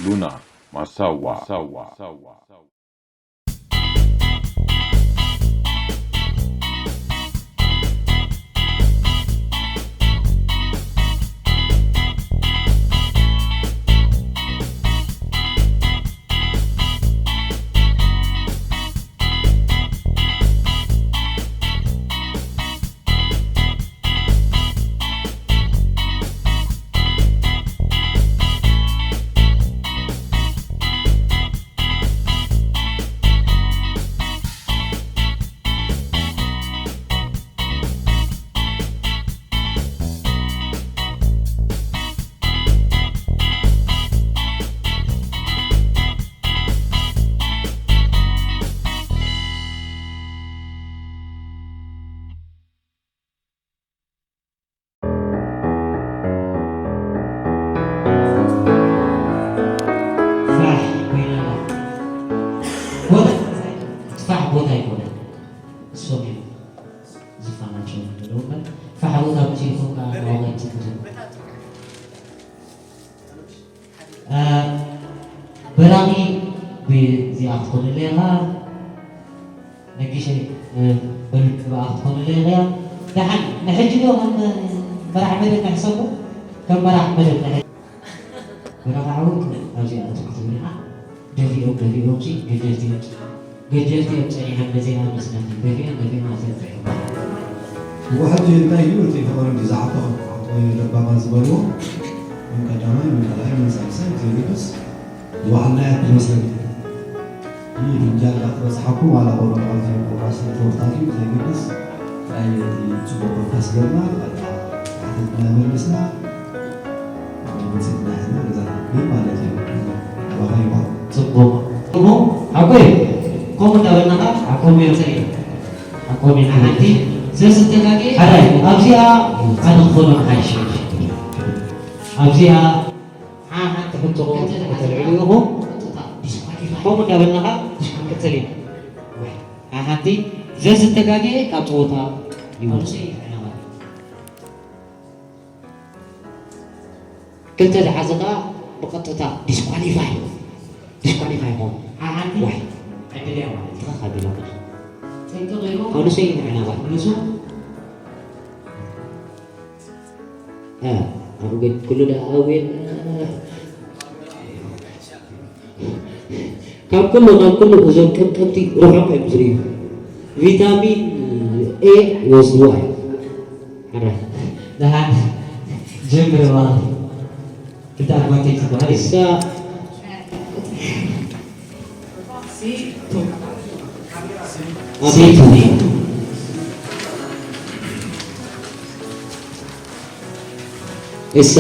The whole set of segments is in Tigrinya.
ሉና ማሳዋ። ፋሕ ኮይና ኣላ። ቦታ ፋሕ ቦታ ኣይኮነን። እሶም እዮም ዝፋናቸው ዘለዉ እምበር ፋሕ ቦታ መሲልኩም ከዓ ማወቅ ኣይትችሉን። እ፣ በራኺ ብዚኣ ክትኮነለይ ኢኻ። ነጊሸ፣ እ፣ በልክ ብኣ ክትኮነለይ ኢኻ። ደሓን፣ ንሕጂ ዶ ከም መራሕ መደብ ንሕሰቦ? ከም መራሕ መደብ ንሕ-፣ በራኺ ዓወት ኣብዚኣ ክትኮን ኢኻ። ደፊኦም፣ ደፊኦም ሲ፣ ገጀፍቲ እዮም። ገጀፍቲ እዮም ጸኒሖም ነዚኣ መስለኒ። ደፊኦም፣ ደፊኦም ኣብዚኣ ጸኒሖም። እሞ ሕጂ እንታይ እዩ እቲ ፍቕሪ እንዲ ዝዓበኹም ወይ ለባማት ዝበልዎ? ምን ቀዳማይ፣ ምን ካልኣይ፣ ምን ሳልሳይ ዘይግድስ ዝወዓልና እያ ትመስለኒ። ይህ ፍንጃል እንዳተበጽሓኩም ዋላ ቆሎ መቐልቲ ቁራስ ተወርታትዩ ዘይግድስ ጥራይ እቲ ጽቡቕ መንፈስ ገርና በቃ ታሕቲ መመልስና ጽቡቕ። እሞ ሓቆይ፣ ከምኡ እንዳበልና ከዓ ሓቆም እዮም ጸኒሑ። ሓቆም እዮም ሓንቲ ዘዝተጋግየ ሓራይ ኣብዚኣ ኣነ ክኾኖ ንሓይሽ ኣብዚኣ ሓንቲ ሕቶ ከተልዕሉ ኢኹም። ከምኡ እንዳበልና ከዓ ክትል ኢና። ሓንቲ ዘዝተጋግየ ካብ ፀወታ ይወፅእ። ክልተ ዝሓዘ ከዓ ብቐጥታ ዲስኳሊፋይ፣ ዲስኳሊፋይ ይኸውን። ሓንቲ ዋይ ዕድል እያ ማለት እዩ። ትኻ ካቢላ ጥራሕ። ጥንቅቕ ኢሉ ኣውንሱ እዩ ንዕናባ። ኣውንሱ። እ፣ ኣውገድ ኩሉ ደኣ ኣውገድ። ካብ ኩሉ፣ ካብ ኩሉ እዞም ቀምቀምቲ ርሑቕ እዮም ዝርእዩ። ቪታሚን ኤ ይወስድዋ እዮም። ሓራ። ደሓን ጀምር ማለት እዩ። ክልተ ኣድቫንቴጅ ዝበሃል እዩ። እሳ ሴቱ። እሳ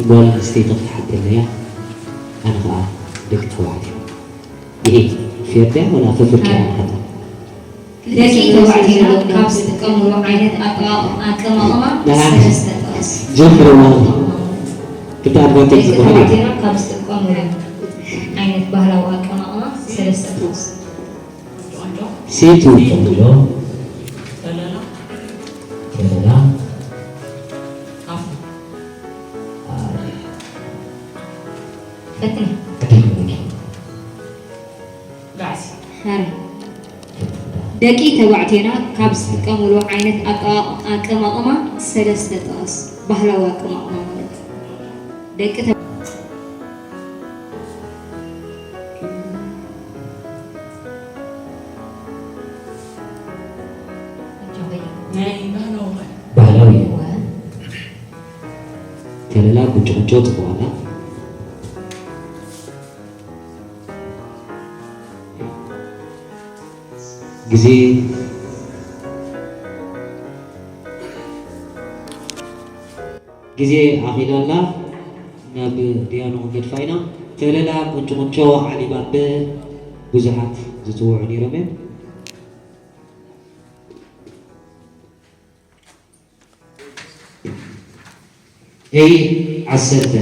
ጓል ኣንስተይቲ ክትሓተኒ እያ፣ ኣነ ኸዓ ደቂ ተባዕትዮ። ይሄ ፌር ድያ ወላ ፍርቂ እያ ንሓታ? ደቂ ተባዕትዮና ካብ ዝጥቀምሉ ዓይነት ኣጠቃቕ-፣ ኣቀማቕማ ደሓን ሰለስተ ጥቕስ። ጀምርዋ። ክልተ ኣድቫንቴጅ ደቂ ዝበሃል እዩ። ተባዕትዮና ካብ ዝጥቀምሉ ዓይነት ባህላዊ ኣቀማቕማ ሰለስተ ጥቕስ። ሴቱ። ቆንጆ። ከለላ። ከለላ። ኣፉ። ኣይ። ፈትኒ። ፈትኒ። ጋዕሲ። ሓረ። ደቂ ተባዕትዮና ካብ ዝጥቀምሉ ዓይነት ኣቀ-፣ ኣቀማቕማ ሰለስተ ጥቐስ። ባህላዊ ኣቀማቕማ ማለት። ደቂ ተ-፣ ናይ ባህላዊ ባህላዊ። እወ። ከለላ ቁጭ ቁጭ ጽቡቕ ኣላ። ግዜ፣ ግዜ ኣኺላና ናብ ዲያኑ ክንገድፋ ኢና። ተለላ፣ ቁንጭ ቁንጮ፣ ዓሊ ባበ ብዙሓት ዝጽውዑ ነይሮም እዮም። ኤ ዓሰርተ፣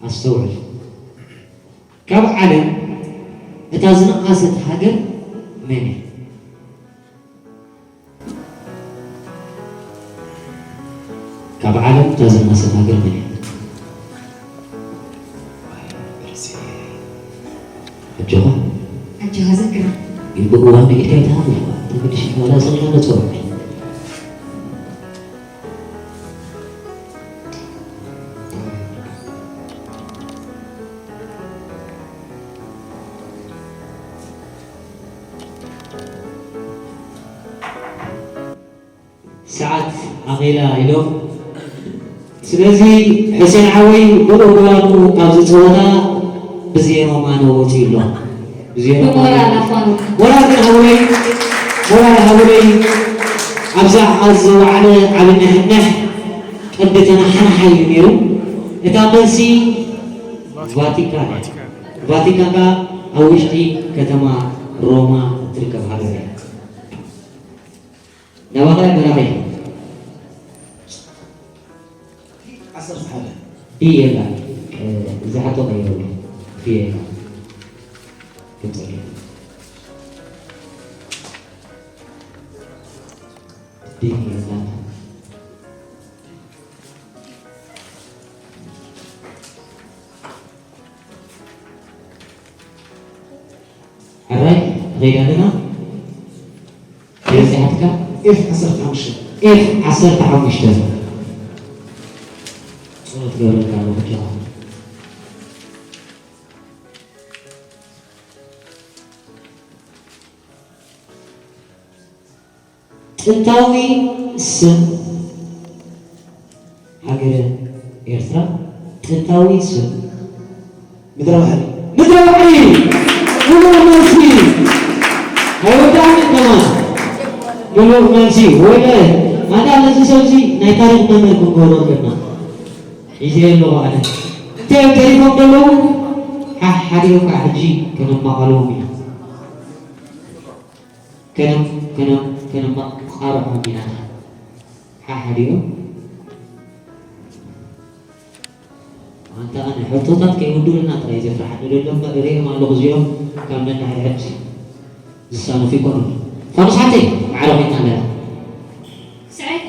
ኣስተውዕል። ካብ ዓለም እታ ዝነኣሰት ሃገር መን እያ? ካብ ዓለም እታ ዘናሰት ሃገር መን እያ? ኣጆኻ። ኣጆኻ ዘክራ። ይብእዋ ንኢልካ ይትሃብዋ። ተመልሽ ዋላ ሰሚና ነጽዋ። ሰዓት ኣኺላ ኢሎም። ስለዚ ሕሴን ሓወይ ብእዋኑ ካብዚ ጸወታ ብዜሮ ማነ ወጺኡ ኣሎ። ብዜሮ ማነ። ብሞራል ኣፋኑ። ሞራል ግን ሃቡለይ፣ ሞራል ሃቡለይ። ኣብዛ ኣብ ዝወዓለ ዓቢ ንሕንሕ ቅዲ ተነሓናሓ እዩ ነይሩ። እታ መልሲ ቫቲካን እያ። ቫቲካን ከኣ ኣብ ውሽጢ ከተማ ሮማ እትርከብ ሃገር እያ። ናባኻ በራኺ። ዓሰርተ ሓደ። ዲ የላ። እ፣ እዚ ሓቶ ቀይረሉ። ዲ የላ። ግልጽ የላ። ዲ የላ። ሕራይ፣ ንኸይድ ኣለና። በዚሓትካ ኤፍ ዓሰርተ ሓሙሽተ። ኤፍ ዓሰርተ ሓሙሽተ። ጸሎት ገብረልካ ኣለኹ፣ ጀባ። ጥንታዊ ስም ሃገረ ኤርትራ፣ ጥንታዊ ስም ምድረ ባሕሪ። ምድረ ባሕሪ! ምሉእ መልሲ! ኣይወዳእን ከማን። ምሉእ መልሲ። ወይለ፣ ኣንታ ነዚ ሰብ እዚ ናይ ታሪኽ መምህር ክንገብሮ ኣለና። ሒዘዮ ኣለኹ ኣነ። እንታይ እዮም ተሪፎም ዘለዉ? ሓሓዲኦም ከዓ ሕጂ ከነማቓልዎም ኢና። ከነም-፣ ከነም-፣ ከነማቓርዖም ኢና። ሓሓዲኦም ኣንታ ኣነ ሕቶታት ከይውዱልና ጥራይ ዘፍርሓኒ ዘሎ እምበር፣ ርእዮም ኣለኹ እዚኦም ካብ ነንሕድሕድ ዝሳነፉ ይኮኑ። ፋኑስ ሓተይ፣ ማዕረ ኮይንና ኣለና። ስዕረካ።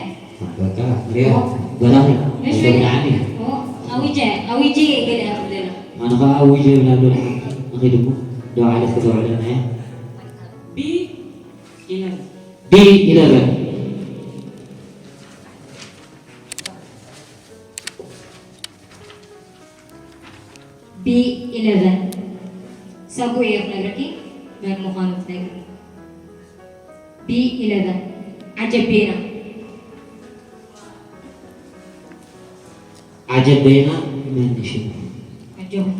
በቃ፣ ርእዮ፣ በላኺ፣ መሽ ኣይተብልዓኒ። ኦ፣ ኣዊጀ፣ ኣዊጀ ገለ እያ ትብለና። ኣነ ኸዓ ኣዊጀ ይብላ ኣሎ፣ ደሓን ንኺድ እሞ፣ ደው ዓለት ከተውዕለና እያ። ቢ ኢለቨን። ቢ ኢለቨን። ቢ ኢለቨን። ሳጉ እየ ክነግረኪ መን ምዃኑ ትነግሪ። ቢ ኢለቨን። ዓጀቤና። ዓጀቤና መን ሽሙ? ኣጆኹም።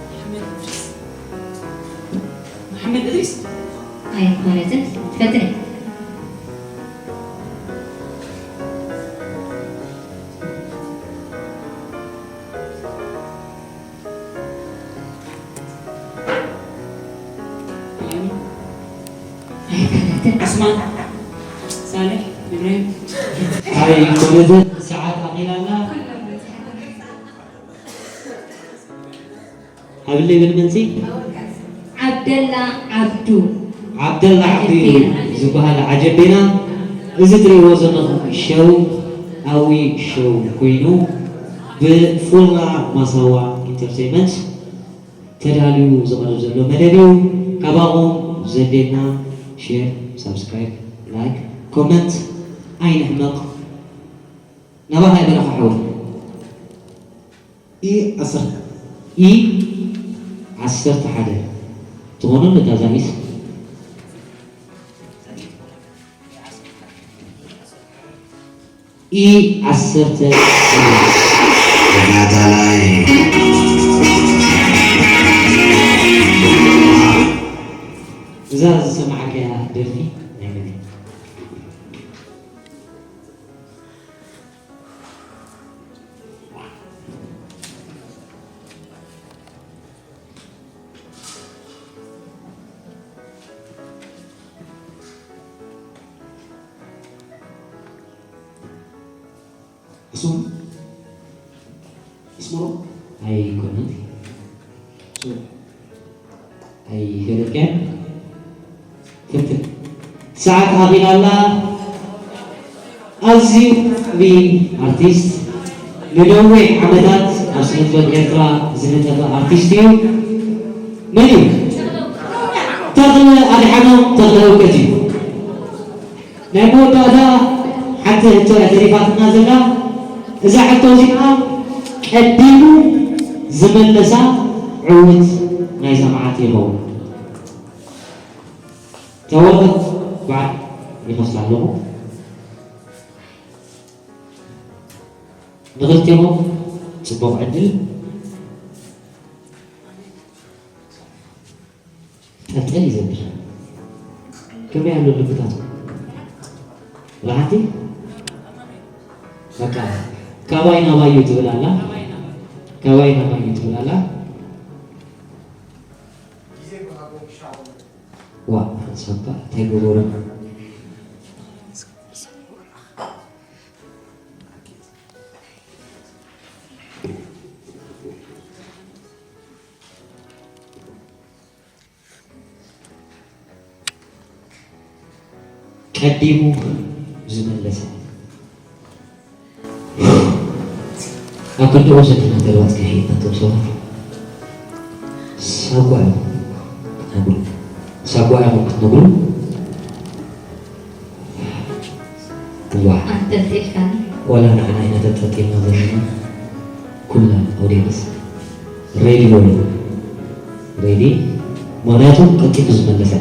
መሓመድ እድሪስ። መሓመድ እድሪስ። ኣይኮነትን። ትፈትን። ኣይኮነትን። ዑስማን ሳልሕ ኢብራሂም። ኣይኮነትን። ሰዓት ኣኺላና። ሃብለይ በል መልሲ። ዓብደላ ዓብዱ። ዓብደላ ዓብዱ እዩ ዝበሃል። ዓጀቤና። እዚ ትርእይዎ ዘለኹም ሸው ኣዊ ሸው ኮይኑ ብፉላ ማሳዋ ኢንተርቴይመንት ተዳልዩ ዝቐርብ ዘሎ መደብ እዩ። ካባኹም ዘድልየና ሼር፣ ሳብስክራይብ፣ ላይክ፣ ኮመንት ኣይንሕመቕ። ናባኻ ይበለኻ ሓወይ። ኢ ዓሰርተ። ኢ ዓሰርተ ሓደ ትኾኑ ነታ ዛሚስ። ኢ ዓሰርተ ሓደ። ተኸታታይ። እዛ ዝሰማዕካያ ደርፊ ናይ መን እያ? ኣስመሮም? ኣስመሮም? ኣይኮነን። ሶሪ። ኣይፈለጥካን? ፍትን። ሰዓት ኣኺላ ኣላ። ኣዝዩ ዓቢ ኣርቲስት፣ ንነዊሕ ዓመታት ኣብ ስነ ጥበብ ኤርትራ ዝነጠፈ ኣርቲስት እዩ። መን እዩ? ተኽለ ኣድሓኖም ተኽለ እውቀት እዩ። ናይ መወዳእታ ሓንቲ ሕቶ እያ ተሪፋትና ዘላ። እዛ ሕቶ እዚኣ ቀዲሙ ዝመለሳ ዕውት ናይዛ መዓልቲ ይኸውን። ታወት በዓል ይኸፍታ ኣለኹ። ንኽልቴኹም ጽቡቕ ዕድል። ጠልጠል ይዘብር። ከመይ ኣሎ ልብታት? ብልሓቲ? በቃ፣ ካባይ ናባይ እዩ ትብል ኣላ። ካባይ ናባይ እዩ ትብል ኣላ። ዋ፣ ሓንሳብ እንታይ ገበሩ? ቀዲሙ ዝመለሰ። ኣብ ክንድኡ ዘለና ተልባጽ ከይሕይጥና እቶም ሰባት ሳጓ እዮም ክትነግሩ። ሳጓ እዮም ክትነግሩ። ዋ። ኣንጠልጢልካኒ። ዋላ ንዓና ኢና ተንጠልጢልና ዘለና። ኩላ ኦዲየንስ ሬዲ በሉ። ሬዲ? ምኽንያቱ ቀጢኑ ዝመለሰ።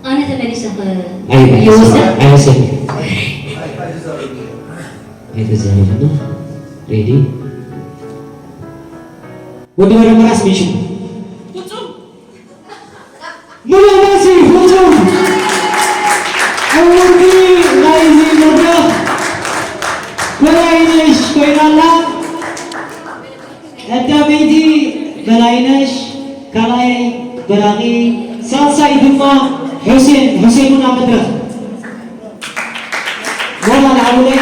ኣነ ተመሊሰ ኸ ኣይመልስን። ይወስድ? ኣይወስድን። ኣይተዛረብና። ሬዲ? ወዲ በረመራስ ምን ሽሙ? ፍጹም። ሙሉእ መልሲ ፍጹም። ዕውርቲ ናይዚ መድረኽ በላይነሽ ኮይና ኣላ። ቀዳመይቲ በላይነሽ፣ ካልኣይ በራኺ፣ ሳልሳይ ድማ ሑሴን። ሑሴን እውን ኣብ መድረኽ። ሞራል ሓውለይ፣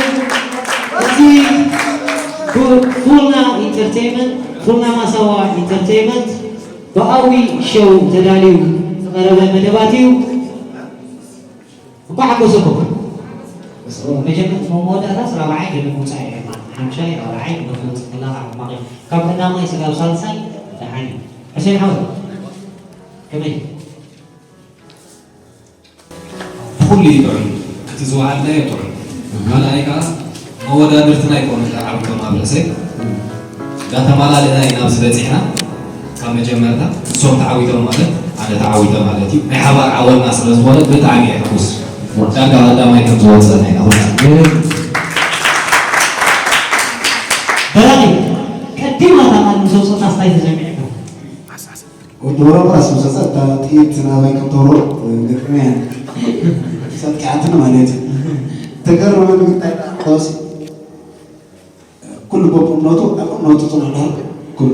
እዚ ፉልና ኢንተርቴይመንት፣ ፉልና ማሳዋ ኢንተርቴይመንት ብኣዊ ሾው ተዳልዩ ዝቐረበ መደባት እዩ። እንኳዕ ሓጎሰኩም። መጀመርታ መወዳእታስ ራብዓይ ገለ ምውፃእ እየ። ሓምሻይ ራብዓይ ገለ ምውፅእ ከላ ሕማቕ እዩ። ካብ ቀዳማይ ስጋብ ሳልሳይ ደሓን እዩ። ሕሴን ሓወይ፣ ከመይ? ኩሉ እዩ ጥዑም። እቲ ዝወዓልናዮ ጥዑም። ካልኣይ ከዓ መወዳድርትና ኣይኮኑን ተዓዊቶም ኣብ ርእሰይ። እንዳተማላለእና ኢና ኣብዚ በፂሕና። ካብ መጀመርታ ንሶም ተዓዊቶም ማለት ኣነ ተዓዊተ ማለት እዩ። ናይ ሓባር ዓወትና ስለ ዝኾነ ብጣዕሚ እየ ሕጉስ። ዳርጋ ቀዳማይ ከም ዝወፀና ኢና ኩልና። በራኺ፣ ቀዲማ እታ ቃል ምስ ወፅእና ስታይ ተሰሚዕካ? ወዲ ወረቐ ራስ ምስ ወፀ እታ ጥይት ናባይ ከም ተወርወር ገጥመያ። ሰጥቂዓትኒ ማለት እዩ። ተገረመኒ እንታይ ደኣ ክወሲ ኩሉ በብእምነቱ ኣብ እምነቱ ጽኑዕ ድሕር ኩሉ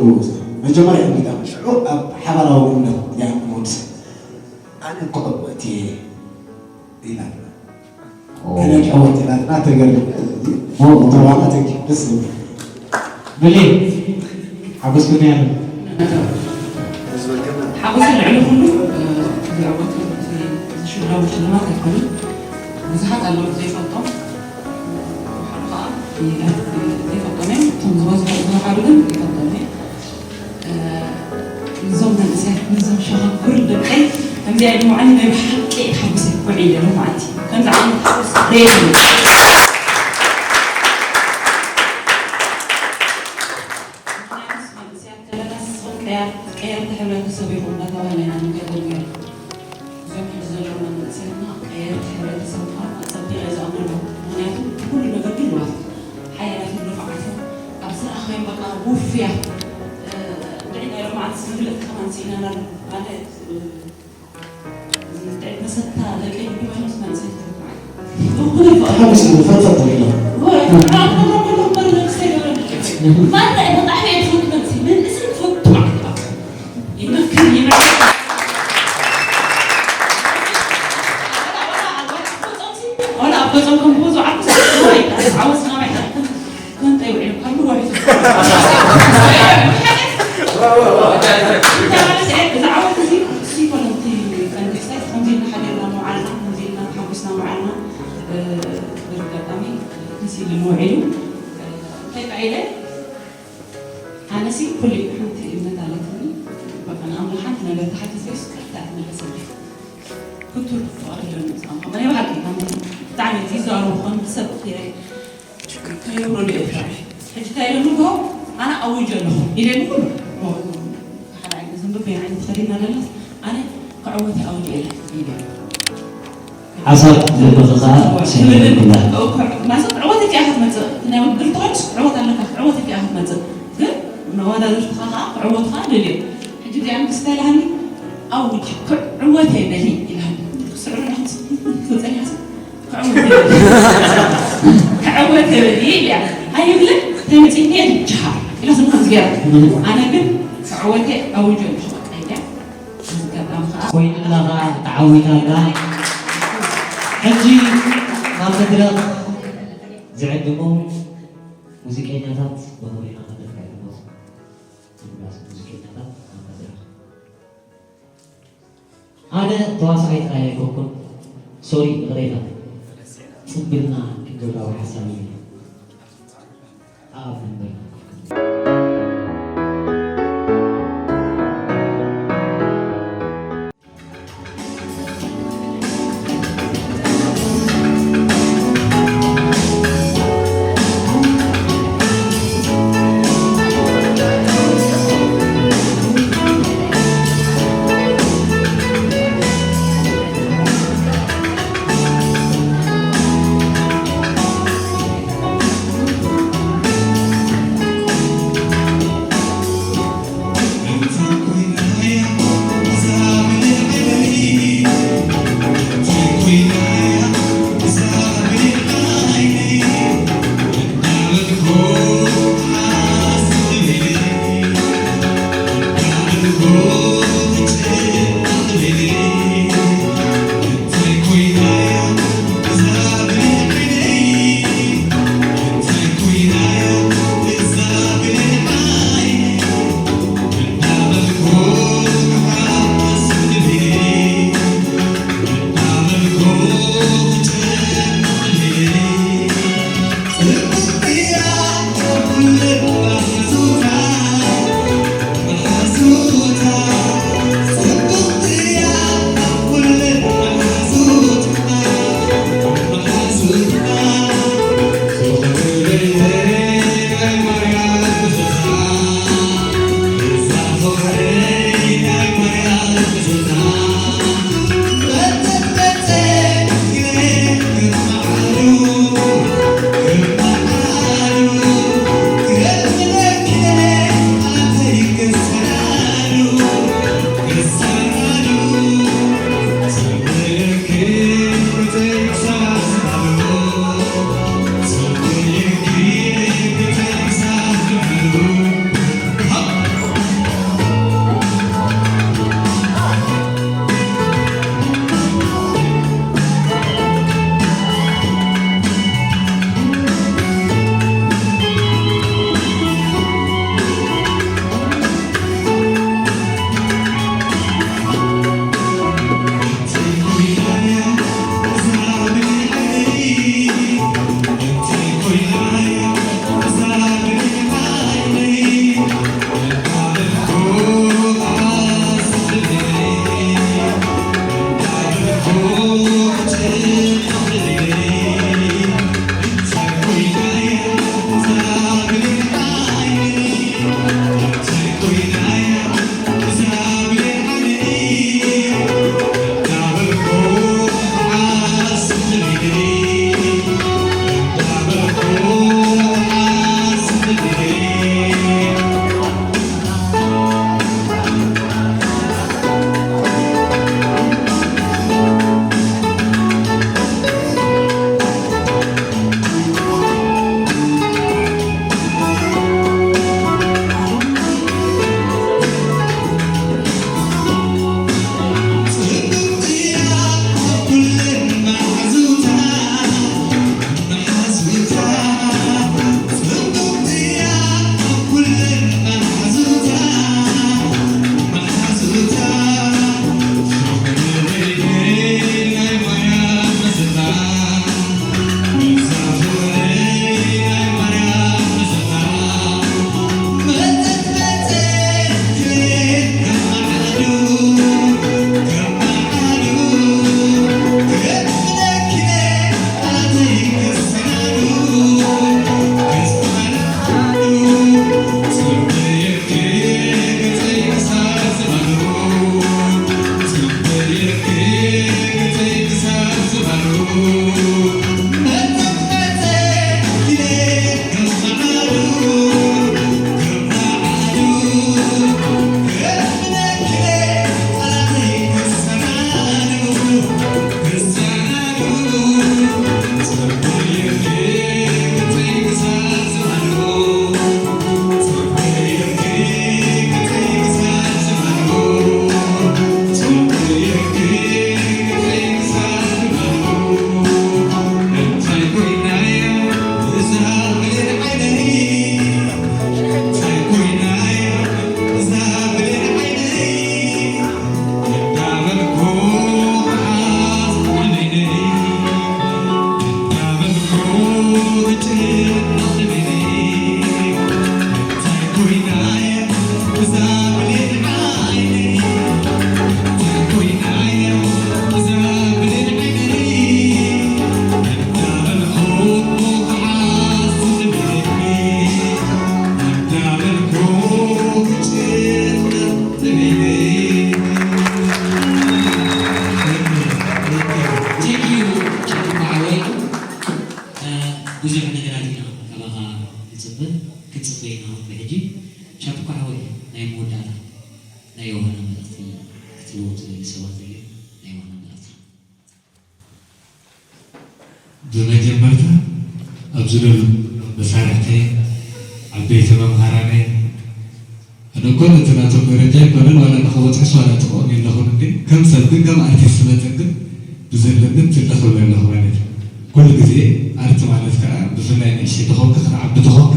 መጀመርያ እምነት ኣብ ሽዑ ኣብ ሓባራዊ እምነት እያ ንወዲ ሰብ። ኣነ እኮ ዕወት እየ ኢላ። ኦ። ኣነ ዕወት ኢላትና ተገርም። ኦ። ተባዕላ ተኪ ደስ ዝብል። ብሌን፣ ሓጎስኩም ያለ። ሓጎስ ልዕሊ ኩሉ፣ እ፣ ዘዕወቱ እቲ ዝሽለሙ ሽልማት ኣይኮኑን። ብዙሓት ኣለዉ ዘይፈልጦም። ሓደ ከዓ ዘይፈልጦም እዮም። እቶም ዝበዝሑ፣ ዝወሓዱ ግን ይፈልጦም እዮም። እ፣ ንዞም መንእሰያት፣ ንዞም ሸኻኩር ደቀይ፣ ከምዚኣ ኢሉ መዓልቲ ናይ ብሓቂ ተሓጒሰ ውዒለ ሎማዓንቲ። ከምዚ ዓይነት ሓጎስ ሬድ እዩ። ምኽንያቱስ መንእሰያት ከለናስ ንስኹም ቀያር-፣ ቀየርቲ ሕብረተሰብ ኢኹም እናተባህልና ኢና ንገለል ነይሩ። እዞም ሕዚ ዘለዉ መንእሰያትና ቀየርቲ ሕብረተሰብ ምዃኖም ኣጸቢቐ እየ ዝኣምነሎም። ምኽንያቱ ብኩሉ ነገር ድሉዋት፣ ሓያላት፣ ንፉዓት፣ ኣብ ስራሕኻዮም በቃ ውፉያት፣ እ፣ እንድዒ ናይ ሎማዓንትስ መግለጺ ከማን ስኢናና ኣለና። ኣነ፣ እ፣ እንድዒ መሰታ ደቀይ ድሉዋት መንእሰያት ተባዕት። ተሓጉስ ፈንፈት ተብሎ። ወይ፣ ኣነ ክነግረኩም ከለኹ እምበር መንእሰይ ገበረ። ማንም ብጣዕሚ እየ ዝፈቱ መንእሰይ። መንእሰይ ዝፈቱ ማለት እዩ። ይመክር፣ ይመክር። ዋላ ኣብ ገጾም ከም ብዙ ዓርኩስ ዓወት ናባይ። ኮንተ ይውዕል ካብ ምርዋሕ። እዚ ዓወት እዚ እሱ ይኮነ እቲ ፈንድስታይ ከምዚ ኢልና ሓቢርና መውዓልና፣ ከምዚ ኢልና ተሓጒስና መውዓልና። እ፣ በዚ ኣጋጣሚ መሲሉ ውዒሉ። እንታይ ኢለ? ኣነሲ ኩሉ ሓንቲ እምነት ኣለትኒ። በቃ ንኣምላኽ ሓንቲ ነገር ተሓቲተስ ቀጥታ ትምለሰለይ። ክቱር ፍቕሪ ኣለኒ ምስ ኣምላኽ። ናይ ብሓቂ ብጣዕሚ ይዛረቡ ክኾኑ ብሰብ ከየብረሉ እየ ዝፈርሕ። ሕጂ እንታይ ኢለኒ እኮ? ኣነ ኣውጀ ኣለኹ ኢለ ንኩሉ። ሓደ ዓይነት ዝንብብ ዓይነት ተኸዲና ዘለስ ኣነ ክዕወት ኣውጀ እየ ኢለ። ሓሳብ ልብኺ ኸኣ ስምዒት ኩላ። ማለት ዕወት እቲኣ ክትመጽእ፣ ናይ ውድድር ተኾይኑስ ዕወት ኣለካ፣ ዕወት እቲኣ ክትመጽእ። ግን መወዳድርትኻ ኸኣ ክዕወት ኸኣ ደልዮ። ሕጂ እዚኣ ንግስቲ ኢላኒ፣ ኣውጅ፣ ክዕወት እየ በሊ ኢላኒ። ስዕሩ ናት ክወጸኒ ሓሳብ፣ ክዕወት እየ በሊ። ክዕወት እየ በሊ ኢልያ። ኣይብልን፣ ተመጺእኒ እየ ጅሃር ኢላ ስምዒት ገይራ። ኣነ ግን ክዕወት እየ ኣውጅ ኣለኹ በቃ ኢልያ። ኣጋጣሚ ኸኣ ኮይንና ኸኣ ተዓዊታ ኣላ። ሕጂ ናብ መድረኽ ዝዕድሙ ሙዚቀኛታት ብኽብሪ ኢና ከነፍቅድ። ሙዚቀኛታት ናብ መድረኽ። ኣነ ተዋሳኣይ ጥራይ ኣይኮንኩን። ሶሪ፣ ይቕሬታ። ጽምብልና ክንገብራ ሓሳብ እዩ። ኣብ መንበር Thank you, ጨንቆ ሓወይ። ብዙሕ ነገራት ኢና ካባኻ ንጽበ፣ ክንጽበ ኢና እውን ብሕጂ። ሻምብቆ ሓወይ፣ ናይ መወዳእታ ናይ ዮሃና መልእኽቲ ክትህቦም ትደሊ ሰባት ኣለዩ? ናይ ዮሃና መልእኽቲ። ብመጀመርታ ኣብዚ ዘለዉ መሳርሕተይ፣ ዓበይቲ መምሃራነይ፣ ኣነ እኮ ነቲ ናቶም ደረጃ ኣይኮነን፣ ዋላ ንኽበጽሑስ ዋላ ተቃውሞ የለኹን እንዴ። ከም ሰብ ግን ከም ኣርቲስት መጠን ግን ብዘለኒ ትልኽ እብል ኣለኹ ማለት እዩ። ኩሉ ግዜ ኣርት ማለት ከዓ ብፍላይ ንእሽተይ ተኾንካ ክትዓቢ ተኾንካ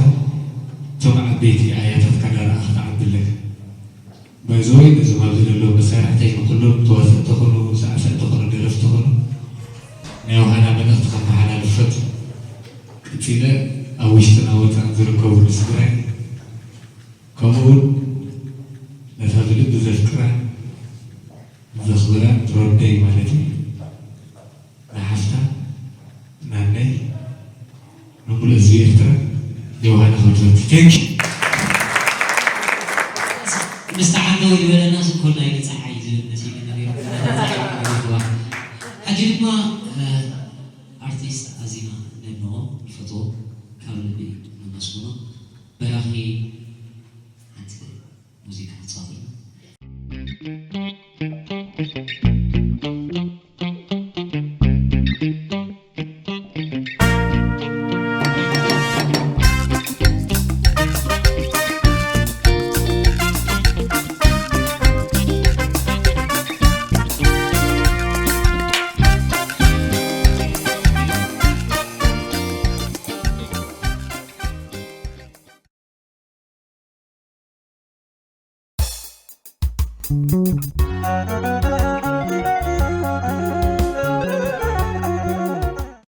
እቶም ዓበይቲ ኣያታትካ እንዳረኣኻ ክትዓቢ ኣለካ። ባይዘወይ ነዞም ኣብዚ ዘለዉ መሳርሕተይ ንኩሎም ተዋሰእቲ ኹኑ፣ ሳዕሳዕቲ ኹኑ፣ ደረፍቲ ኹኑ ናይ ዮሃና መልእኽቲ ከመሓላልፍ ፈቱ። ቀጺለ ኣብ ውሽጥን ኣብ ወጻእን ዝርከቡ ንስድራይ ከምኡውን ነታ ብልቢ ዘፍቅራን ዘኽብራን ትረደይ ማለት እዩ። ንሓፍታ ናነይ ንሙሉእ ህዝቢ ኤርትራ ዮሃና ከብዶት። Thank you። ምስ ተዓንደው ዝበለና ስኮላ ኢለ ጸሓይ ዝብል መሲሉ ነቢሩ። ሕጂ ድማ ኣርቲስት ኣዚማ ነንኦ ንፈትዎ ካብ ልቢ ነመስግኖ። በራኺ ሓንቲ ሙዚቃ ክጻወት።